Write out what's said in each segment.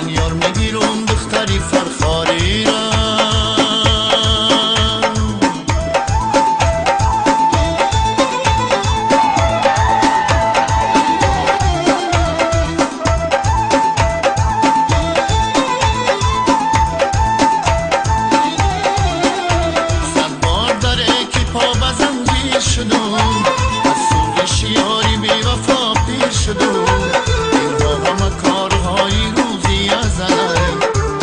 من یار میگیرم دختری فرخاری را. از سوزش یاری بی وفا پیر شدم، اینها همه کارهای روزی ازل،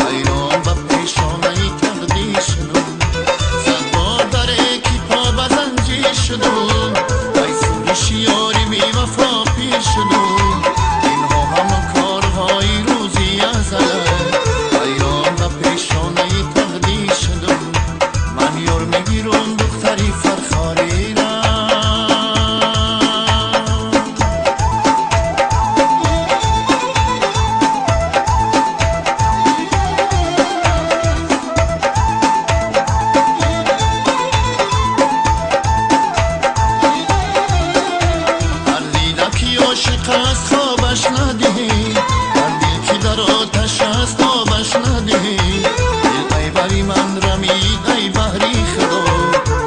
حیران به پیشانه تقدیر شدم. صد بار در یکی پا به زنجیر شدم، ای سوزش یاری بی وفا پیر شدم، اینها همه کارهای روزی ازل، حیران به پیشانه تقدیر شدم. من یار میگیرم دختری فرخاری را. عاشق است خوابش ندهی، هر دل که در آتش است آبش ندهی. دل ای بری من رمید ای بهری خدا،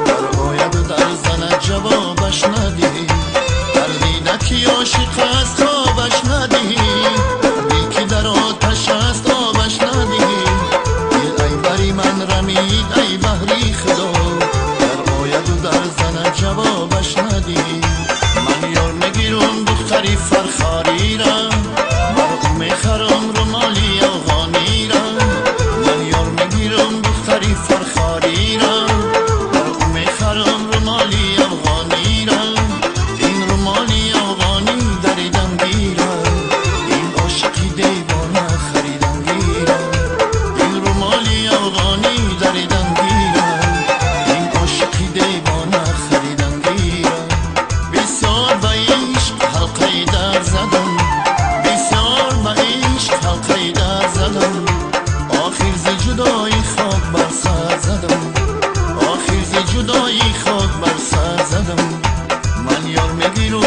در آید و در زند جوابش ندهی. هر دیده که عاشق است خوابش ندهی، هر دل که در آتش است آبش ندهی. دل ای بری من رمید ای بهری خدا، در آید و در زند جوابش ندهی. من یار میگیرم دختری فرخاری را، بر او میخرم رومالی افغانی را. من یار میگیرم دختری فرخاری را، بر او میخرم رومالی افغانی را. این رومالی افغانی دریدم گیرم، این عاشقی دیوانه خریدم گیرم. این رومالی افغانی دریدم گیرم، این عاشقی دیوانه خریدم گیرم. بسیار به عشق حلقه در زدم، بسیار به عشق حلقه در زدم، آخر ز جدایی خاک بر سر زدم، آخر ز جدایی خاک بر سر زدم. من یار میگیرم